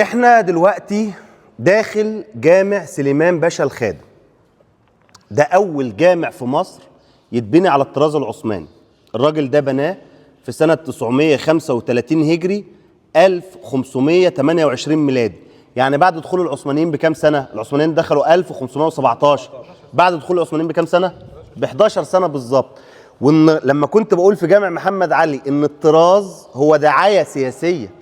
احنا دلوقتي داخل جامع سليمان باشا الخادم. ده اول جامع في مصر يتبني على الطراز العثماني. الراجل ده بناه في سنة 935 هجري 1528 ميلادي، يعني بعد دخول العثمانيين بكام سنة؟ العثمانيين دخلوا 1517، بعد دخول العثمانيين بكام سنة؟ ب 11 سنة بالظبط. وان لما كنت بقول في جامع محمد علي ان الطراز هو دعاية سياسية،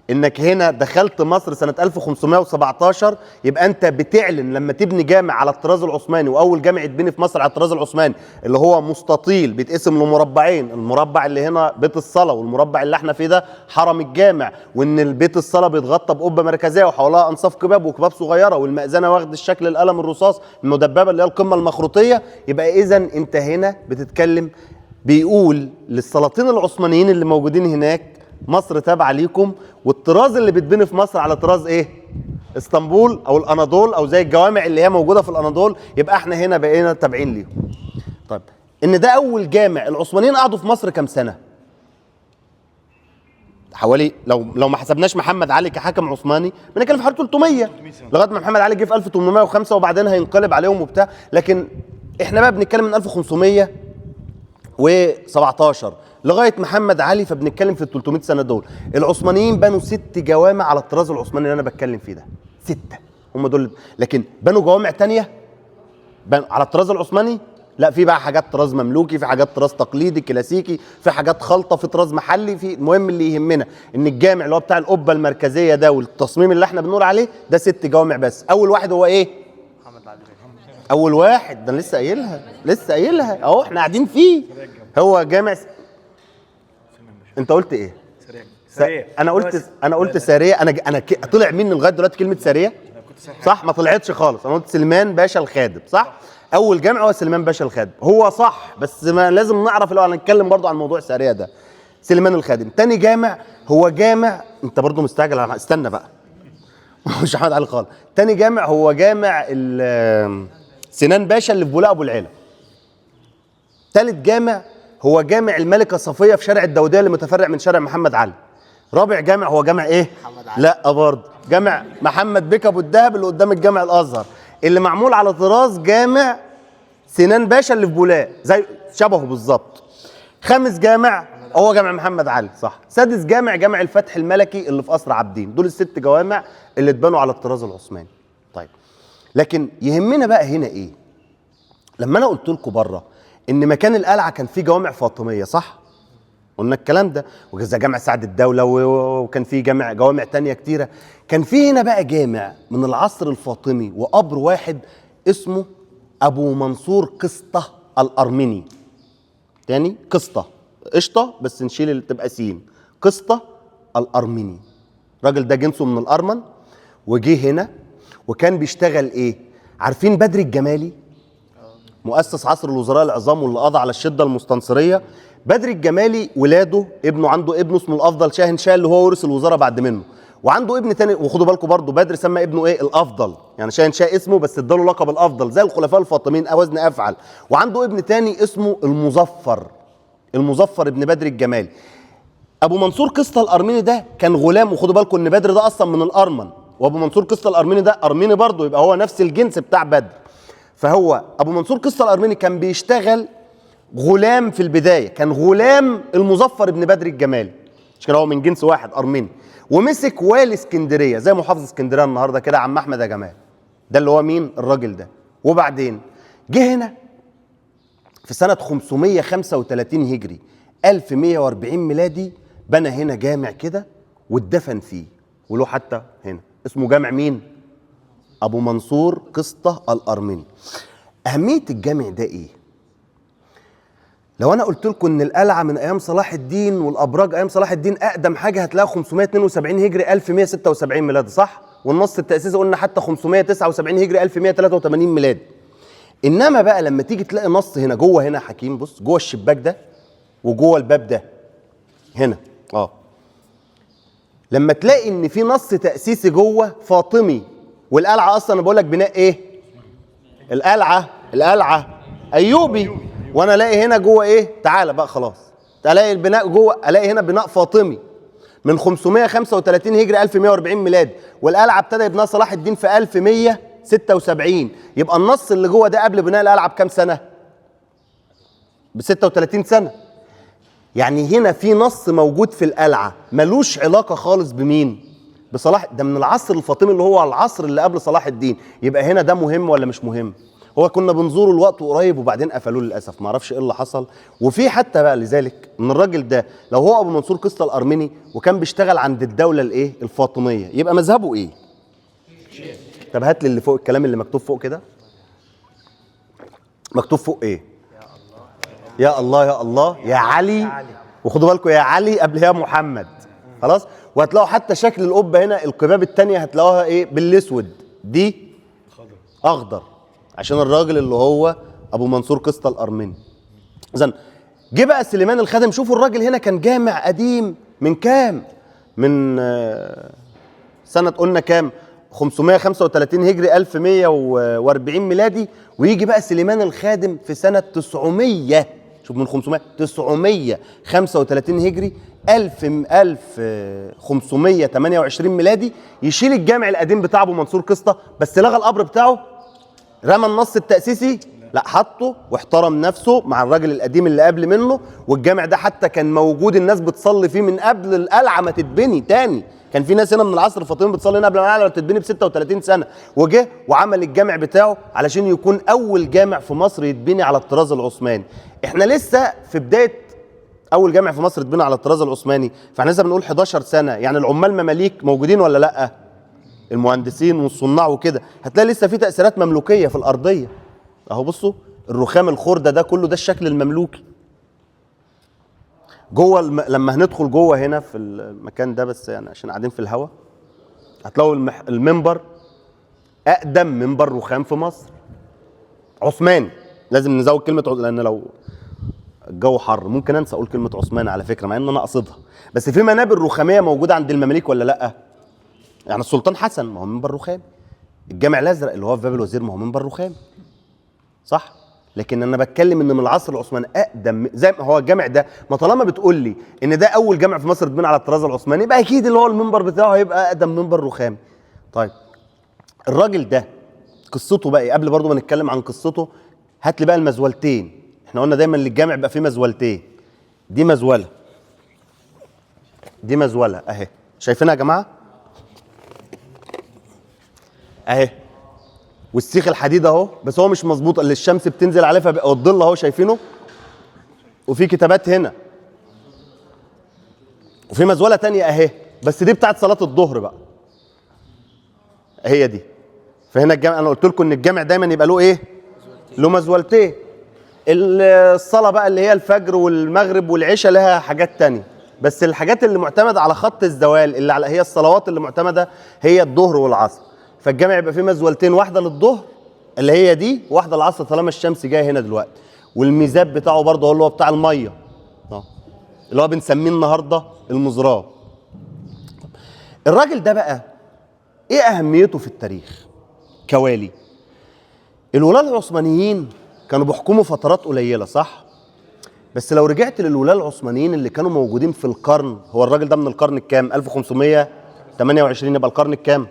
انك هنا دخلت مصر سنة 1517، يبقى انت بتعلن لما تبني جامع على الطراز العثماني، واول جامع يتبني في مصر على الطراز العثماني اللي هو مستطيل بيتقسم لمربعين، المربع اللي هنا بيت الصلاة والمربع اللي احنا فيه ده حرم الجامع، وان البيت الصلاة بيتغطى بقبة مركزية وحولها انصاف كباب وكباب صغيرة، والمأذنة واخد الشكل القلم الرصاص المدببة اللي هي القمة المخروطية. يبقى اذا انت هنا بتتكلم، بيقول للسلاطين العثمانيين اللي موجودين هناك مصر تابعه ليكم، والطراز اللي بيتبني في مصر على طراز ايه؟ اسطنبول او الاناضول او زي الجوامع اللي هي موجودة في الاناضول، يبقى احنا هنا بقينا تابعين ليهم. طيب ان ده اول جامع، العثمانيين قعدوا في مصر كام سنة؟ حوالي لو ما حسبناش محمد علي كحاكم عثماني بنتكلم في حوالي 300 لغاية ما محمد علي جه في 1805 وبعدين هينقلب عليهم وبتاع، لكن احنا بقى بنتكلم من 1517 لغاية محمد علي، فبنتكلم في ال 300 سنة دول. العثمانيين بنوا 6 جوامع على الطراز العثماني اللي انا بتكلم فيه ده، 6 هم دول. لكن بنوا جوامع تانية بنوا على الطراز العثماني؟ لا، في بقى حاجات طراز مملوكي، في حاجات طراز تقليدي كلاسيكي، في حاجات خلطه، في طراز محلي، في المهم اللي يهمنا ان الجامع اللي هو بتاع القبة المركزية ده والتصميم اللي احنا بنقول عليه ده 6 جوامع بس. اول واحد هو ايه؟ اول واحد ده انا لسه قايلها، لسه قايلها اهو، احنا قاعدين فيه. هو جامع انت قلت ايه؟ سريع. انا قلت ساريه. انا طلع مني لغاية دلوقتي كلمة ساريه صح؟ ما طلعتش خالص. انا قلت سليمان باشا الخادم صح؟ اول جامع هو سليمان باشا الخادم، هو صح، بس ما لازم نعرف لو هنتكلم برضو عن موضوع ساريه ده. سليمان الخادم. تاني جامع هو جامع، انت برضو مستعجل استنى بقى مش احمد علي خالص. تاني جامع هو جامع سنان باشا اللي في بولاق ابو العلا. تالت جامع هو جامع الملكة صفيه في شارع الداوديه اللي متفرع من شارع محمد علي. رابع جامع هو جامع ايه؟ محمد علي. لا برضه جامع محمد بك ابو الدهب اللي قدام الجامع الازهر، اللي معمول على طراز جامع سنان باشا اللي في بولاق، زي شبهه بالظبط. خامس جامع هو جامع محمد علي صح. سادس جامع جامع الفتح الملكي اللي في قصر عابدين. دول ال6 جوامع اللي اتبنوا على الطراز العثماني. طيب لكن يهمنا بقى هنا ايه؟ لما انا قلت لكم بره ان مكان القلعة كان فيه جوامع فاطميه صح؟ قلنا الكلام ده، وكذا جامع سعد الدولة وكان فيه جوامع تانية كتيرة. كان فيه هنا بقى جامع من العصر الفاطمي وقبر واحد اسمه ابو منصور قسطه الارمني. تاني قسطه، قشطه بس نشيل اللي تبقى سين، قسطه الارمني. الراجل ده جنسه من الارمن وجه هنا وكان بيشتغل ايه؟ عارفين بدر الجمالي؟ مؤسس عصر الوزراء العظام واللي قضى على الشدة المستنصريه. بدر الجمالي ولاده ابنه، عنده ابنه اسمه الافضل شاهن شاه اللي هو ورث الوزارة بعد منه، وعنده ابن تاني، وخدوا بالكم برضه بدر سمى ابنه ايه؟ الافضل، يعني شاهن شاه اسمه بس اداله لقب الافضل زي الخلفاء الفاطميين اوزن افعل. وعنده ابن تاني اسمه المظفر، المظفر ابن بدر الجمالي. ابو منصور قسطه الارميني ده كان غلام، وخدوا بالكم ان بدر ده اصلا من الارمن، وابو منصور قسطه الارميني ده ارميني برضه، يبقى هو نفس الجنس بتاع بدر. فهو ابو منصور قسطه الارميني كان بيشتغل غلام في البداية، كان غلام المظفر ابن بدر الجمالي، مش كده، هو من جنس واحد ارميني، ومسك والي اسكندرية زي محافظ اسكندرية النهارده كده عم احمد يا جمال، ده اللي هو مين؟ الراجل ده. وبعدين جه هنا في سنة 535 هجري 1140 ميلادي، بنى هنا جامع كده واتدفن فيه، وله حتى هنا اسمه جامع مين؟ ابو منصور قسطه الارمني. اهمية الجامع ده ايه؟ لو انا قلت لكم ان القلعة من ايام صلاح الدين والابراج ايام صلاح الدين اقدم حاجة هتلاقيها 572 هجري 1176 ميلادي صح؟ والنص التاسيسي قلنا حتى 579 هجري 1183 ميلادي. انما بقى لما تيجي تلاقي نص هنا جوه، هنا حكيم بص جوه الشباك ده وجوه الباب ده هنا، لما تلاقي ان في نص تاسيسي جوه فاطمي، والقلعه اصلا انا بقول لك بناء ايه؟ القلعة ايوبي، وانا الاقي هنا جوه ايه؟ تعالى بقى خلاص، الاقي البناء جوه، الاقي هنا بناء فاطمي. من 535 هجري 1140 ميلادي، والقلعه ابتدى يبناها صلاح الدين في 1176. يبقى النص اللي جوه ده قبل بناء القلعة بكام سنة؟ ب 36 سنة. يعني هنا في نص موجود في القلعة ملوش علاقة خالص بمين؟ بصلاح، ده من العصر الفاطمي اللي هو العصر اللي قبل صلاح الدين. يبقى هنا ده مهم ولا مش مهم؟ هو كنا بنزوره الوقت قريب وبعدين قفلوه للاسف، ما اعرفش ايه اللي حصل. وفي حتى بقى لذلك ان الراجل ده لو هو ابو منصور قسطل الارمني وكان بيشتغل عند الدولة الايه؟ الفاطمية، يبقى مذهبه ايه؟ طب هات لي اللي فوق، الكلام اللي مكتوب فوق كده، مكتوب فوق ايه؟ يا الله يا الله يا علي. وخدوا بالكم يا علي قبل يا محمد، خلاص. وهتلاقوا حتى شكل القبة هنا، القباب الثانية هتلاقوها ايه؟ بالاسود، دي اخضر عشان الراجل اللي هو ابو منصور قسطل الارمني. اذا جه بقى سليمان الخادم، شوفوا الراجل هنا كان جامع قديم من كام؟ من سنة قلنا كام؟ 535 هجري 1140 ميلادي. ويجي بقى سليمان الخادم في سنة 900، شوف من 500 935 هجري 1528 ميلادي، يشيل الجامع القديم بتاع ابو منصور قسطل، بس لغى القبر بتاعه، رمى النص التأسيسي، لا حطه واحترم نفسه مع الراجل القديم اللي قبل منه. والجامع ده حتى كان موجود الناس بتصلي فيه من قبل القلعة ما تتبني تاني، كان في ناس هنا من العصر الفاطمي بتصلي هنا قبل ما القلعة تتبني ب 36 سنة. وجه وعمل الجامع بتاعه علشان يكون اول جامع في مصر يتبني على الطراز العثماني. احنا لسه في بداية اول جامع في مصر يتبني على الطراز العثماني، فاحنا لسه بنقول 11 سنة، يعني العمال مماليك موجودين ولا لا؟ المهندسين والصناع وكده، هتلاقي لسه في تأثيرات مملوكيه في الارضية. اهو بصوا الرخام الخرده ده كله ده الشكل المملوكي جوه لما هندخل جوه هنا في المكان ده، بس يعني عشان قاعدين في الهوا، هتلاقوا المنبر اقدم منبر رخام في مصر، عثماني. لازم نزود كلمة لان لو الجو حر ممكن انسى اقول كلمة عثماني على فكرة، مع ان انا قصدها. بس في منابر رخاميه موجودة عند المماليك ولا لا؟ يعني السلطان حسن ما هو منبر رخام، الجامع الازرق اللي هو في باب الوزير ما هو منبر رخام، صح؟ لكن انا بتكلم ان من العصر العثماني اقدم، زي ما هو الجامع ده، ما طالما بتقول لي ان ده اول جامع في مصر اتبنى على الطراز العثماني، يبقى اكيد اللي هو المنبر بتاعه هيبقى اقدم منبر رخامي. طيب الراجل ده قصته بقى ايه؟ قبل برضو ما نتكلم عن قصته، هات لي بقى المزولتين. احنا قلنا دايما للجامع بيبقى فيه مزولتين، دي مزوله، دي مزوله اهي، شايفينها يا جماعة؟ اهي، والسيخ الحديد اهو، بس هو مش مظبوط، اللي الشمس بتنزل عليه فبيبقى الظل اهو، شايفينه؟ وفي كتابات هنا، وفي مزوله تانية اهي، بس دي بتاعت صلاة الظهر بقى، هي دي. فهنا الجامع، انا قلت لكم ان الجامع دايما يبقى له ايه؟ له مزولتين. الصلاة بقى اللي هي الفجر والمغرب والعشاء لها حاجات تانية، بس الحاجات اللي معتمدة على خط الزوال اللي على هي الصلوات اللي معتمدة هي الظهر والعصر. فالجامع يبقى فيه مزولتين، واحدة للظهر اللي هي دي، واحدة للعصر طالما الشمس جاية هنا دلوقتي. والميزاب بتاعه برضه هو اللي هو بتاع المية، اللي هو بنسميه النهارده المزراب. الراجل ده بقى ايه اهميته في التاريخ كوالي؟ الولاة العثمانيين كانوا بيحكموا فترات قليله، صح؟ بس لو رجعت للولاة العثمانيين اللي كانوا موجودين في القرن، هو الراجل ده من القرن الكام؟ 1528، يبقى القرن الكام؟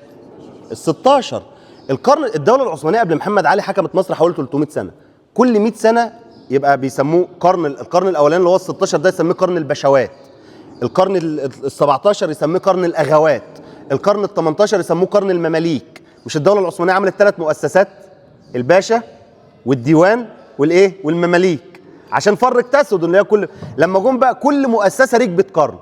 ال 16. القرن، الدولة العثمانية قبل محمد علي حكمت مصر حوالي 300 سنة، كل 100 سنة يبقى بيسموه قرن. القرن الاولاني اللي هو ال 16 ده يسميه قرن البشوات، القرن ال 17 يسميه قرن الاغوات، القرن ال 18 يسموه قرن المماليك. مش الدولة العثمانية عملت 3 مؤسسات؟ الباشا والديوان والايه؟ والمماليك، عشان فرق تسد اللي هي كل لما جم بقى كل مؤسسة ركبت قرن.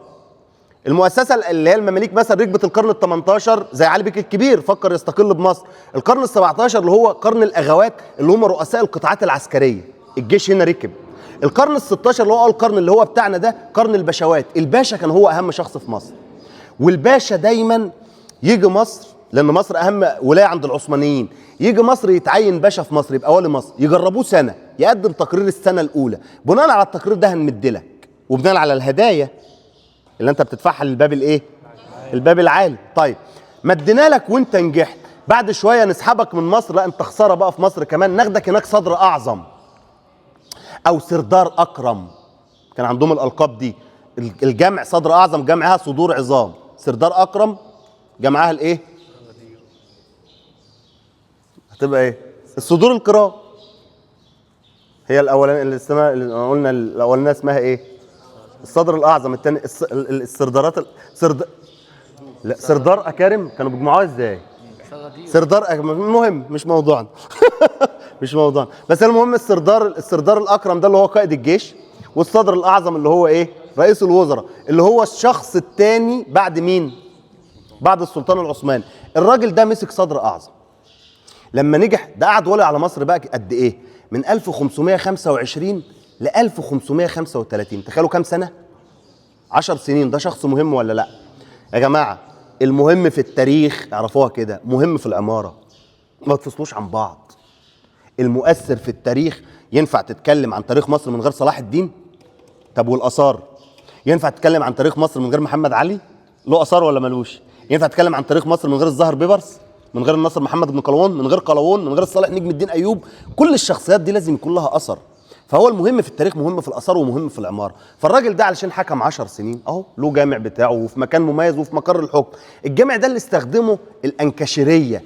المؤسسة اللي هي المماليك مثلا ركبت القرن ال 18 زي علي بك الكبير فكر يستقل بمصر. القرن ال 17 اللي هو قرن الاغوات اللي هم رؤساء القطاعات العسكرية، الجيش هنا ركب. القرن ال 16 اللي هو القرن اللي هو بتاعنا ده قرن البشوات، الباشا كان هو اهم شخص في مصر. والباشا دايما يجي مصر لان مصر اهم ولاية عند العثمانيين، يجي مصر يتعين باشا في مصر، يبقى والي مصر، يجربوه سنة، يقدم تقرير السنة الاولى، بناء على التقرير ده هنمدلك، وبناء على الهدايا اللي انت بتدفعها للباب الايه؟ الباب العالي. طيب مدينا لك وانت نجحت، بعد شوية نسحبك من مصر، لا انت خسارة بقى في مصر كمان، ناخدك هناك صدر اعظم او سردار اكرم، كان عندهم الالقاب دي. الجمع صدر اعظم جمعها صدور عظام، سردار اكرم جمعها الايه؟ هتبقى ايه؟ الصدور الكرام. هي الاولانية اللي اسمها، اللي قلنا الاولانية اسمها ايه؟ الصدر الاعظم. الثاني السردارات لا سردار اكارم كانوا بيجمعوها ازاي؟ سردار المهم مش موضوعنا. مش موضوعنا، بس المهم السردار الاكرم ده اللي هو قائد الجيش، والصدر الاعظم اللي هو ايه؟ رئيس الوزراء، اللي هو الشخص الثاني بعد مين؟ بعد السلطان العثماني. الراجل ده مسك صدر اعظم لما نجح، ده قعد ولي على مصر بقى قد ايه؟ من 1525 ل 1535، تخيلوا كام سنة؟ 10 سنين. ده شخص مهم ولا لا؟ يا جماعة المهم في التاريخ اعرفوها كده، مهم في العمارة، ما تفصلوش عن بعض. المؤثر في التاريخ، ينفع تتكلم عن تاريخ مصر من غير صلاح الدين؟ طب والاثار؟ ينفع تتكلم عن تاريخ مصر من غير محمد علي؟ له اثار ولا ملوش؟ ينفع تتكلم عن تاريخ مصر من غير الزهر بيبرس؟ من غير الناصر محمد بن قلاوون؟ من غير قلاوون؟ من غير الصالح نجم الدين ايوب؟ كل الشخصيات دي لازم يكون لها اثر. فهو المهم في التاريخ مهم في الاثار ومهم في العمارة. فالراجل ده علشان حكم 10 سنين اهو له جامع بتاعه وفي مكان مميز وفي مقر الحكم. الجامع ده اللي استخدمه الانكشيريه.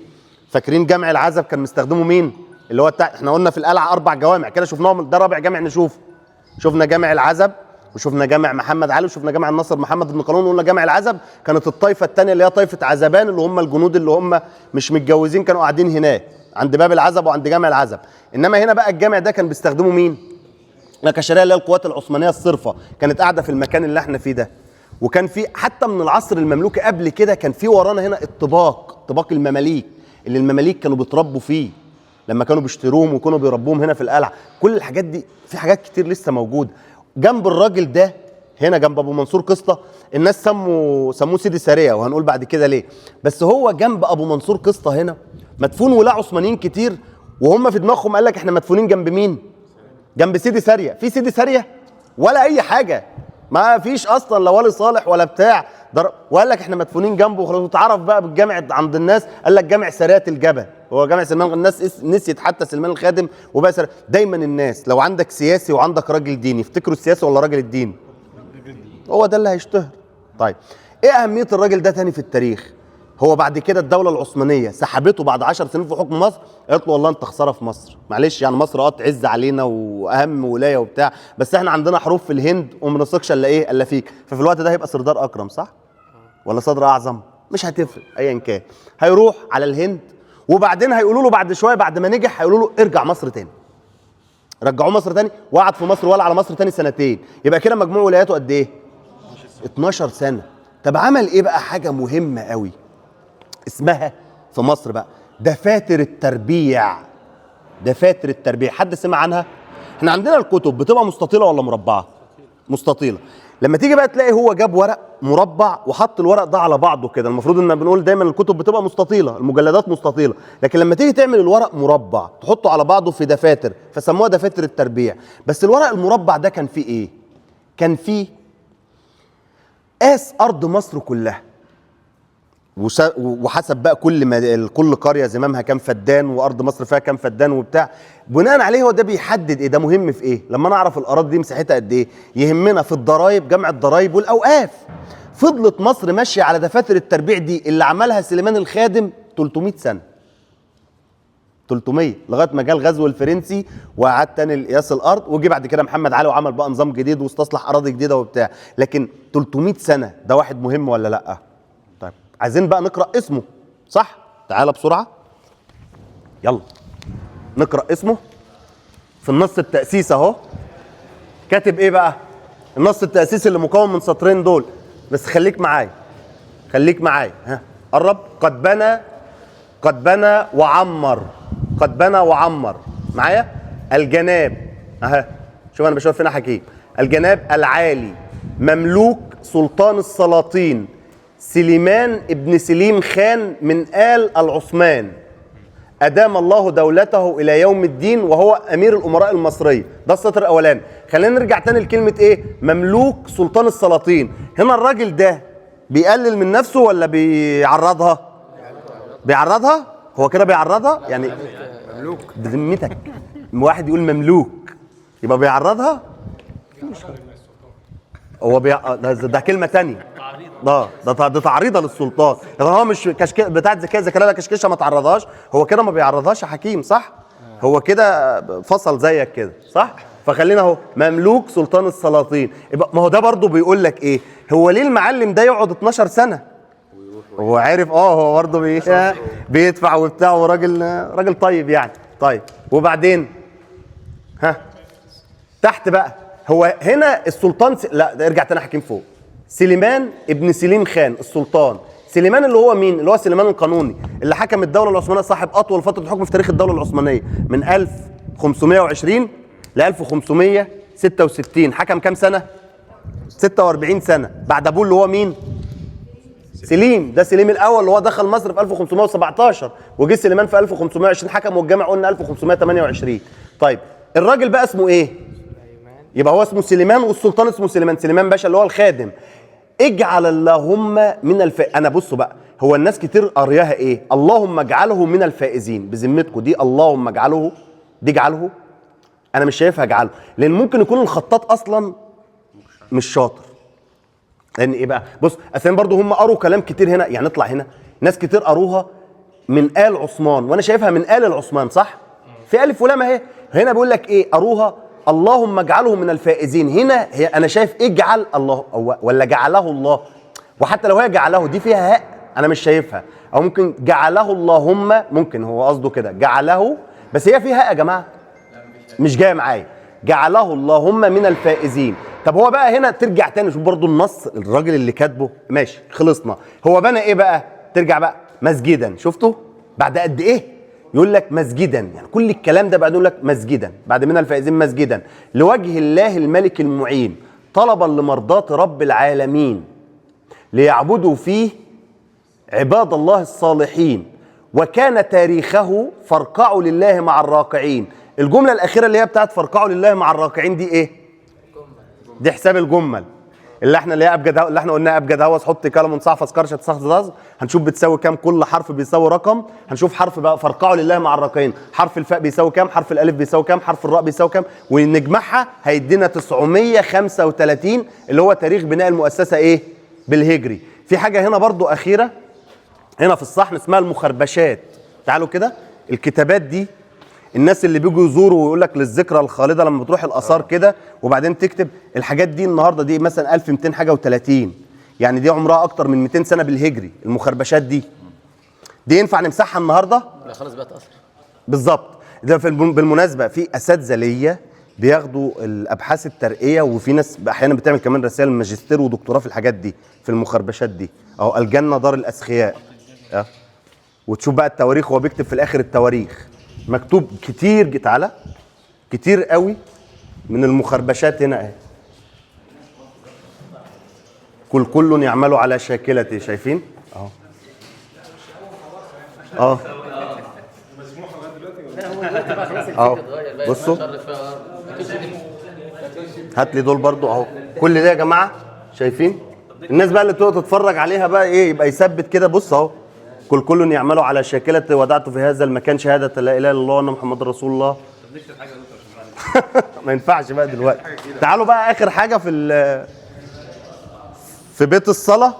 فاكرين جامع العزب كان مستخدمة مين؟ اللي هو احنا قلنا في القلعة 4 جوامع كده شفناهم، ده رابع جامع نشوفه. شفنا جامع العزب، وشفنا جامع محمد علي، وشفنا جامع الناصر محمد بن قلاوون، وقلنا جامع العزب كانت الطائفة الثانية اللي هي طائفة عزبان، اللي هم الجنود اللي هم مش متجوزين كانوا قاعدين هناك عند باب العزب وعند جامع العزب. انما هنا بقى الجامع ده كان بيستخدمه مين؟ الكشريه اللي هي القوات العثمانية الصرفه، كانت قاعدة في المكان اللي احنا فيه ده. وكان في حتى من العصر المملوكي قبل كده كان في ورانا هنا الطباق، طباق المماليك اللي المماليك كانوا بيتربوا فيه لما كانوا بيشتروهم وكانوا بيربوهم هنا في القلعة. كل الحاجات دي في حاجات كتير لسه موجودة. جنب الراجل ده هنا جنب ابو منصور قسطه، الناس سموه سيدي ساريه، وهنقول بعد كده ليه. بس هو جنب ابو منصور قسطه هنا مدفون ولاة عثمانيين كتير، وهم في دماغهم قال لك احنا مدفونين جنب مين؟ جنب سيدي ساريه. في سيدي ساريه ولا اي حاجة، ما فيش اصلا لا ولي صالح ولا بتاع، وقال لك احنا مدفونين جنبه وخلاص. واتعرف بقى بالجامع عند الناس، قال لك جامع ساريه الجبل، هو جامع سلمان. الناس نسيت حتى سلمان الخادم وبقى سارية. دايما الناس لو عندك سياسي وعندك راجل ديني، افتكروا السياسي ولا راجل الدين؟ هو ده اللي هيشتهر. طيب ايه اهمية الراجل ده تاني في التاريخ؟ هو بعد كده الدولة العثمانية سحبته بعد 10 سنين في حكم مصر، قالت له والله انت خسارة في مصر، معلش يعني مصر تعز علينا واهم ولاية وبتاع، بس احنا عندنا حروب في الهند وما بنثقش الا ايه؟ الا فيك. ففي الوقت ده هيبقى سردار اكرم صح؟ ولا صدر اعظم؟ مش هتفرق ايا كان. هيروح على الهند، وبعدين هيقولوا له بعد شوية بعد ما نجح هيقولوا له ارجع مصر تاني. رجعوه مصر تاني وقعد في مصر ولا على مصر تاني سنتين. يبقى كده مجموع ولاياته قد ايه؟ 12 سنة. طب عمل ايه بقى؟ حاجة مهمة قوي اسمها في مصر بقى دفاتر التربيع. دفاتر التربيع حد سمع عنها؟ احنا عندنا الكتب بتبقى مستطيله ولا مربعه؟ مستطيله. لما تيجي بقى تلاقي هو جاب ورق مربع وحط الورق ده على بعضه كده. المفروض ان بنقول دايما الكتب بتبقى مستطيله، المجلدات مستطيله، لكن لما تيجي تعمل الورق مربع تحطه على بعضه في دفاتر، فسموها دفاتر التربيع. بس الورق المربع ده كان فيه ايه؟ كان فيه قاس ارض مصر كلها، وحسب بقى كل قرية زمامها كام فدان، وارض مصر فيها كام فدان وبتاع. بناء عليه هو ده بيحدد ايه؟ ده مهم في ايه؟ لما انا اعرف الاراضي دي مساحتها قد ايه يهمنا في الضرايب، جمع الضرايب والاوقاف. فضلت مصر ماشية على دفاتر التربيع دي اللي عملها سليمان الخادم 300 سنة، 300 لغاية ما جه الغزو الفرنسي وقعد تاني لقياس الارض، وجي بعد كده محمد علي وعمل بقى نظام جديد واستصلح اراضي جديدة وبتاع. لكن 300 سنة ده واحد مهم ولا لا؟ طيب عايزين بقى نقرا اسمه صح؟ تعالى بسرعة يلا نقرا اسمه في النص التاسيس اهو. كاتب ايه بقى؟ النص التاسيسي اللي مكون من سطرين دول، بس خليك معايا خليك معايا ها قرب. قد بنى، قد بنى وعمر، قد بنى وعمر معايا الجناب اهي. شوف انا بشوف فينا حكيم. الجناب العالي مملوك سلطان السلاطين سليمان ابن سليم خان من آل العثمان، أدام الله دولته إلى يوم الدين وهو أمير الأمراء المصرية. ده السطر الأولاني. خلينا نرجع تاني لكلمة إيه؟ مملوك سلطان السلاطين. هنا الراجل ده بيقلل من نفسه ولا بيعرضها؟ بيعرضها؟ هو كده بيعرضها؟ يعني مملوك بذمتك واحد يقول مملوك يبقى بيعرضها؟ هو ده كلمة ثانية. ده تعريضه للسلطان. لكن هو مش بتاعت زكية زكريا كشكشه ما تعرضهاش، هو كده ما بيعرضهاش يا حكيم صح؟ هو كده فصل زيك كده صح؟ فخلينا اهو مملوك سلطان السلاطين. ما هو ده برضه بيقول لك ايه؟ هو ليه المعلم ده يقعد 12 سنة؟ هو عارف هو برضه بيدفع وبتاع، وراجل راجل طيب يعني. طيب وبعدين ها تحت بقى هو هنا السلطان لا ده ارجع تاني حكيم فوق. سليمان ابن سليم خان السلطان. سليمان اللي هو مين؟ اللي هو سليمان القانوني اللي حكم الدولة العثمانية، صاحب اطول فترة حكم في تاريخ الدولة العثمانية من 1520 ل 1566. حكم كام سنة؟ 46 سنة بعد ابوه اللي هو مين؟ سليم. ده سليم الاول اللي هو دخل مصر في 1517 وجه سليمان في 1520 حكم، والجامع قلنا 1528. طيب الراجل بقى اسمه ايه؟ يبقى هو اسمه سليمان والسلطان اسمه سليمان، سليمان باشا اللي هو الخادم. اجعل اللهم من انا بصوا بقى، هو الناس كتير قرياها ايه؟ اللهم اجعله من الفائزين. بذمتكم دي اللهم اجعله، دي اجعله؟ انا مش شايفها اجعله، لان ممكن يكون الخطاط اصلا مش شاطر. لان ايه بقى؟ بص اصلا برضو هم قروا كلام كتير هنا، يعني نطلع هنا ناس كتير قروها من آل عثمان، وانا شايفها من آل العثمان صح؟ في الف ولام اهي. هنا بيقول لك ايه؟ قروها اللهم اجعله من الفائزين. هنا هي انا شايف اجعل الله ولا جعله الله، وحتى لو هي جعله دي فيها هاء انا مش شايفها، او ممكن جعله اللهم، ممكن هو قصده كده جعله، بس هي فيها هاء يا جماعة مش جاية معايا. جعله اللهم من الفائزين. طب هو بقى هنا ترجع تاني شوف برضو النص الراجل اللي كاتبه ماشي خلصنا. هو بنى ايه بقى؟ ترجع بقى مسجدا. شفتوا بعد قد ايه؟ يقول لك مسجدا، يعني كل الكلام ده بعد يقول لك مسجدا، بعد من الفائزين مسجدا لوجه الله الملك المعين طلبا لمرضاة رب العالمين ليعبدوا فيه عباد الله الصالحين وكان تاريخه فاركعوا لله مع الراكعين. الجملة الأخيرة اللي هي بتاعت فاركعوا لله مع الراكعين دي ايه؟ دي حساب الجمل اللي احنا اللي هي ابجد، اللي احنا قلناها ابجد هوس حط كلام صح فسكرشه صح. هنشوف بتساوي كام، كل حرف بيساوي رقم. هنشوف حرف بقى فرقعوا لله مع الراكعين، حرف الفاء بيساوي كام، حرف الالف بيساوي كام، حرف الراء بيساوي كام، ونجمعها هيدينا 935 اللي هو تاريخ بناء المؤسسة ايه؟ بالهجري. في حاجة هنا برضو اخيرة هنا في الصحن اسمها المخربشات. تعالوا كده الكتابات دي، الناس اللي بيجوا يزوروا ويقول لك للذكرى الخالدة لما بتروح الاثار كده وبعدين تكتب الحاجات دي النهارده، دي مثلا 1200 حاجة و30، يعني دي عمرها اكتر من 200 سنة بالهجري. المخربشات دي ينفع نمسحها النهارده؟ لا خلاص بقى اتأثر. بالظبط. ده في بالمناسبة في اساتذة ليا بياخدوا الابحاث الترقية، وفي ناس احيانا بتعمل كمان رسائل ماجستير ودكتوراه في الحاجات دي، في المخربشات دي. اهو الجنة دار الاسخياء، وتشوف بقى التواريخ، هو بيكتب في الاخر التواريخ مكتوب كتير. تعالى كتير قوي من المخربشات هنا اهي. كل يعملوا على شاكلته، شايفين اهو. اه اهو بصوا، هات لي دول برضو اهو. كل ده يا جماعة شايفين؟ الناس بقى اللي بتقعد تتفرج عليها بقى ايه، يبقى يثبت كده. بص اهو، كل يعملوا على شاكلة ودعت في هذا المكان شهادة لا إله إلا الله وأن محمد رسول الله. طب نكتب حاجة دكتور عشان ما ينفعش بقى دلوقتي. تعالوا بقى آخر حاجة في بيت الصلاة.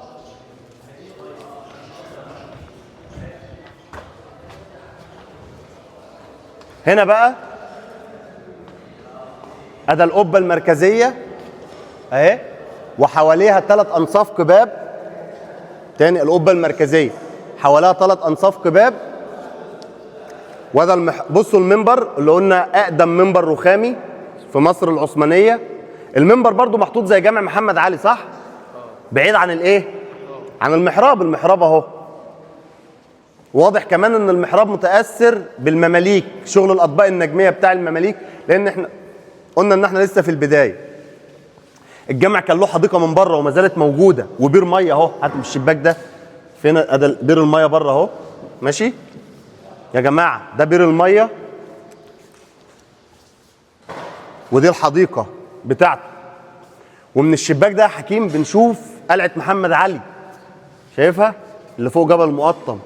هنا بقى أدي القبة المركزية أهي، وحواليها 3 أنصاف قباب. تاني القبة المركزية حواليها 3 أنصاف قباب. وده بصوا المنبر اللي قلنا أقدم منبر رخامي في مصر العثمانية. المنبر برضو محطوط زي جامع محمد علي صح؟ بعيد عن الايه؟ عن المحراب. المحراب اهو واضح كمان ان المحراب متأثر بالمماليك، شغل الأطباق النجمية بتاع المماليك، لأن احنا قلنا ان احنا لسه في البداية. الجامع كان له حديقة من بره وما زالت موجودة، وبير مية اهو. هات الشباك ده فين؟ ادي بير المية بره اهو. ماشي يا جماعة، ده بير المية ودي الحديقة بتاعته. ومن الشباك ده يا حكيم بنشوف قلعه محمد علي، شايفها اللي فوق جبل المقطم،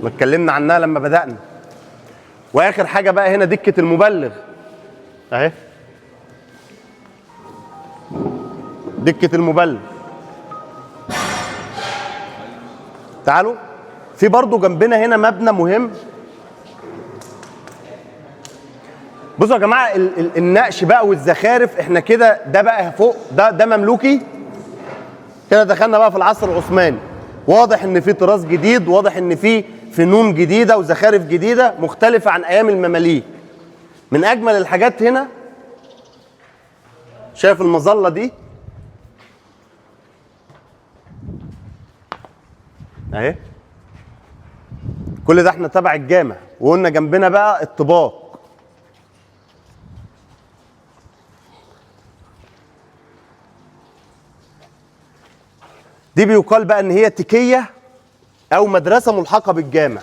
ما اتكلمنا عنها لما بدأنا. واخر حاجة بقى هنا دكه المبلغ اهي. دكة المبلغ. تعالوا في برضو جنبنا هنا مبنى مهم. بصوا يا جماعة، النقش بقى والزخارف، احنا كده ده بقى فوق ده مملوكي كده، دخلنا بقى في العصر العثماني. واضح ان في طراز جديد، واضح ان في فنون جديدة وزخارف جديدة مختلفة عن ايام المماليك. من اجمل الحاجات هنا، شايف المظلة دي اهي، كل ده احنا تبع الجامع، وقلنا جنبنا بقى الطباق. دي بيقال بقى ان هي تكية او مدرسة ملحقة بالجامع.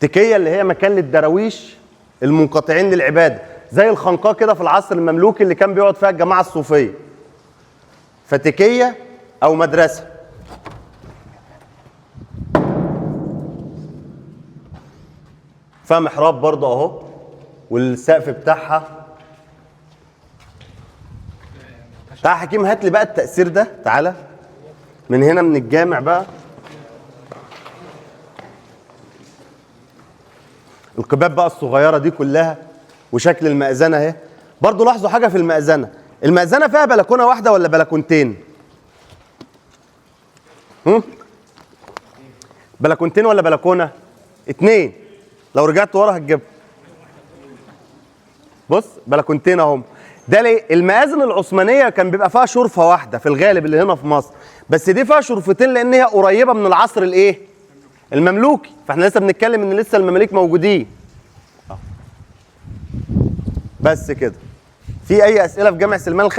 تكية اللي هي مكان للدراويش المنقطعين للعبادة، زي الخنقاء كده في العصر المملوكي اللي كان بيقعد فيها الجماعة الصوفية. فتكية أو مدرسة. فيها محراب برضه أهو، والسقف بتاعها. تعالى حكيم هات لي بقى التأثير ده، تعالى من هنا من الجامع بقى. القباب بقى الصغيرة دي كلها، وشكل المأذنة اهي. برضو لاحظوا حاجة في المأذنة، المأذنة فيها بلكونة واحدة ولا بلكونتين؟ بلكونتين ولا بلكونة؟ 2. لو رجعت ورا هتجيبها. بص بلكونتين اهم. ده ليه؟ المآذن العثمانية كان بيبقى فيها شرفة واحدة في الغالب اللي هنا في مصر، بس دي فيها شرفتين لأن هي قريبة من العصر الايه؟ المملوكي. فاحنا لسه بنتكلم ان لسه المماليك موجودين. بس كده. في اي اسئلة في جامع سلمان الخدمي؟